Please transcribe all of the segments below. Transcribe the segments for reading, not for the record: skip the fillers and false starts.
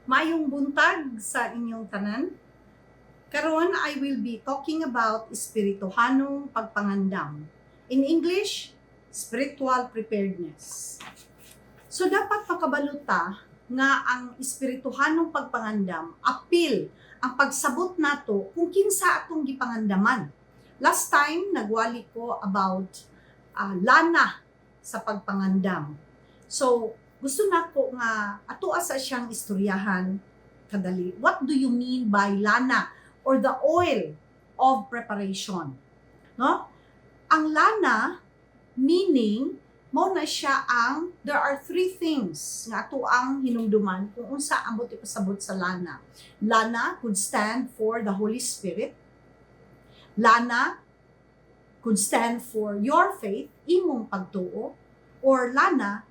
Maayong buntag sa inyong tanan. Karon I will be talking about espirituhanong pagpangandam. In English, spiritual preparedness. So dapat makabalo ta nga ang espirituhanong pagpangandam apil ang pagsabot nato kung kinsa atong gipangandaman. Last time nagwali ko about lana sa pagpangandam. So gusto nako nga ato sa siyang istoryahan kadali. What do you mean by lana or the oil of preparation? No? Ang lana meaning mao na siya ang there are three things nga ato ang hinumduman kung unsa ambot ipasabot sa lana. Lana could stand for the Holy Spirit. Lana could stand for your faith, imong pagtuo, or lana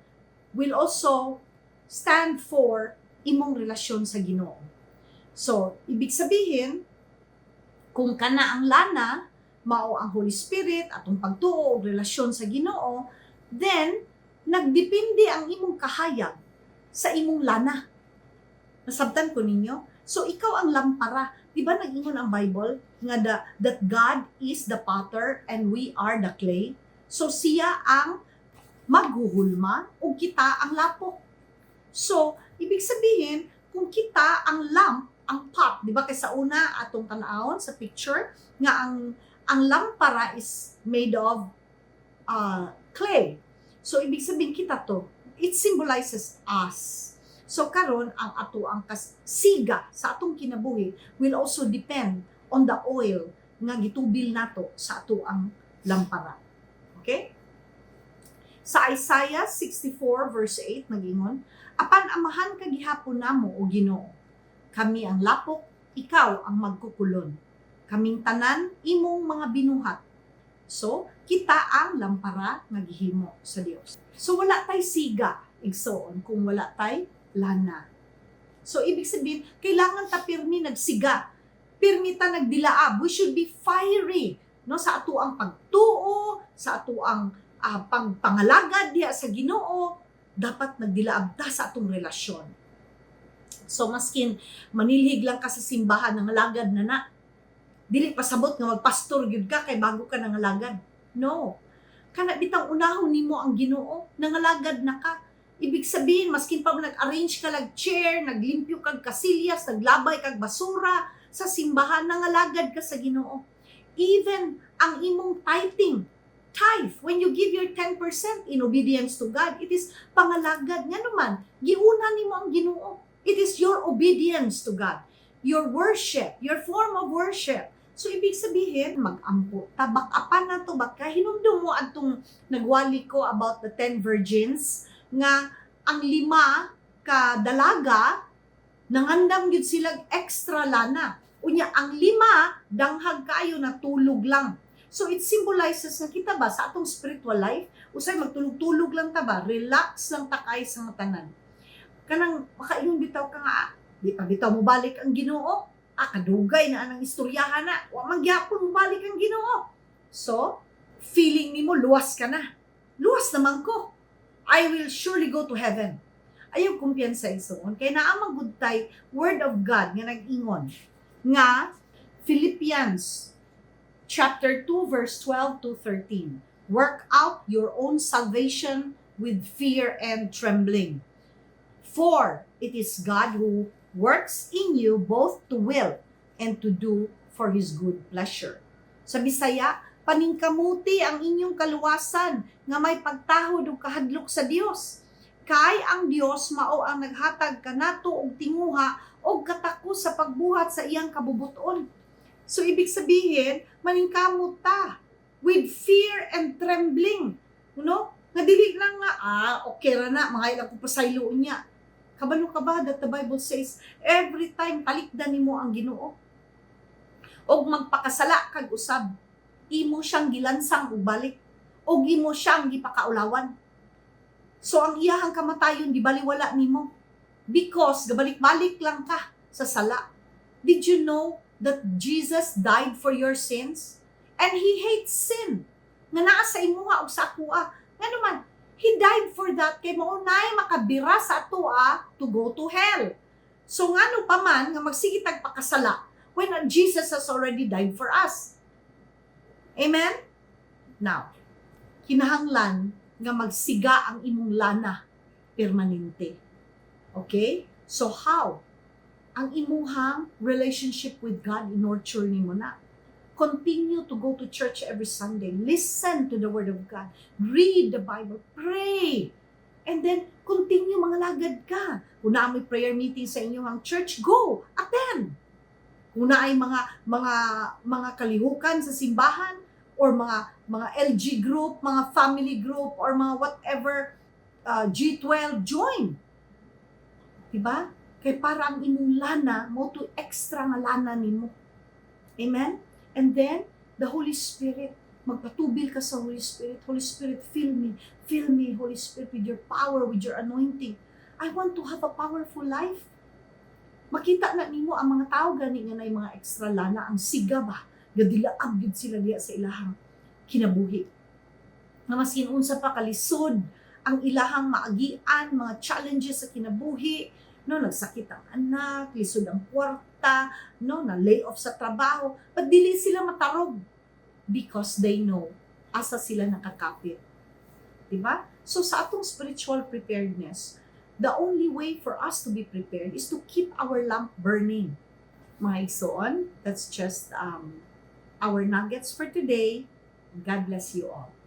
will also stand for imong relasyon sa Ginoo. So, ibig sabihin, kung kana ang lana, mao ang Holy Spirit, atong pagtuo og relasyon sa Ginoo, then nagdepende ang imong kahayag sa imong lana. Nasabtan ko ninyo? So ikaw ang lampara. Di ba nag-ingon ang Bible nga that God is the potter and we are the clay? So siya ang maghuhulma o kita ang lapok. So, ibig sabihin, kung kita ang lamp, ang pot, di ba kay sa una atong tan-awon sa picture nga ang lampara is made of clay. So ibig sabihin kita to, it symbolizes us. So karon ang ato ang siga sa atong kinabuhi will also depend on the oil nga gitubil nato sa ato ang lampara. Okay? Sa Isaiah 64 verse 8 nagingon, "Apan amahan ka gihapon namo, o Ginoo. Kami ang lapok, ikaw ang magkukulon. Kaming tanan imong mga binuhat." So, kita ang lampara nga gihimo sa Dios. So wala tay siga, igsoon, kung wala tay lana. So ibig sabihin, kailangan ta pirmi nagsiga. Pirmi ta nagdilaab. We should be fiery, no, sa ato ang pagtuo, sa ato ang pagpangalagad diha sa Ginoo, dapat nagdilaab ta sa atong relasyon. So maskin manilhig lang ka sa simbahan, nangalagad na na. Dili pasabot nga magpastor gyud ka kay bago ka nangalagad. No. Kana bitang unahon nimo ang Ginoo, nangalagad na ka. Ibig sabihin, maskin pa nag-arrange ka lag chair, naglimpyo kag kasilyas, naglabay kag basura sa simbahan, nangalagad ka sa Ginoo. Even ang imong tithing, tithe, when you give your 10% in obedience to God, it is pangalagad. Nga naman, giuna nimo ang Ginoo. It is your obedience to God. Your worship, your form of worship. So, ibig sabihin, mag-ampo. Tabak-apan na to, baka hinumdum mo atong nagwali ko about the 10 virgins, nga ang lima ka dalaga, nangandam gyud sila extra lana. Unya, ang lima, danghag kaayo, natulog lang. So it symbolizes na kita ba sa atong spiritual life, usay magtulog-tulog lang ta ba, relax lang ta kay sa nga tanan. Kanang makaingon bitaw ka nga, "Ah, di pa bitaw mo balik ang Ginoo. Ah, kadugay na anang istoryahan na. Wa man gyapon mo balik ang Ginoo." So, feeling nimo luwas ka na. "Luwas naman ko. I will surely go to heaven." Ayaw kumpiyansa, igsoon. Kay naa man gud tay word of God nga nag-ingon nga Philippians chapter 2 verse 12 to 13. "Work out your own salvation with fear and trembling. For it is God who works in you both to will and to do for His good pleasure." Sa Bisaya, "Paningkamuti ang inyong kaluwasan nga may pagtahod ug kahadlok sa Dios. Kay ang Dios mao ang naghatag kanato og tinguha og katakos sa pagbuhat sa iyang kabubuton." So ibig sabihin, maningkamot ta with fear and trembling. No? Nga dili lang nga, "Ah, okay ra na, mga ilang ko pasayloon niya." Kabalo ka ba that the Bible says, every time talikdan nimo ang Ginoo, og magpakasala kag usab, imo siyang gilansang og balik, og imo siyang gipakaulawan. So ang iyahang kamatayon gibaliwala nimo because gabalik-balik lang ka sa sala. Did you know that Jesus died for your sins? And He hates sin nga naa sa imuha ug sa akoa. Nga naman, He died for that kay mao nay makabira sa atoa to go to hell. So ngano pa man nga magsige tag pakasala when Jesus has already died for us? Amen? Now, kinahanglan nga magsiga ang imong lana permanente. Okay? So how? Ang imuhang relationship with God, i-nurture nimo na. Continue to go to church every Sunday. Listen to the Word of God. Read the Bible. Pray. And then, continue mangalagad ka. Kung naa may prayer meeting sa inyong church, go! Attend! Kung naay mga kalihukan sa simbahan or mga LG group, mga family group or mga whatever G12, join. Diba? Kay para ang imong lana mao to extra nga lana nimo. Amen? And then the Holy Spirit, magpatubil ka sa Holy Spirit. "Holy Spirit, fill me. Fill me, Holy Spirit, with your power, with your anointing. I want to have a powerful life." Makita na nimo ang mga tao gani nga naay mga extra lana, ang siga ba, gadilaab gyud sila diya sa ilahang kinabuhi. Nga maskin unsa pa kalisod ang ilahang maagian, mga challenges sa kinabuhi, no, nagsakit ang anak, lisod ang kwarta, no, na lay off sa trabaho, but dili sila matarog because they know asa sila nakakapit. Diba? So sa atong spiritual preparedness, the only way for us to be prepared is to keep our lamp burning. Mga igsoon, that's just our nuggets for today. God bless you all.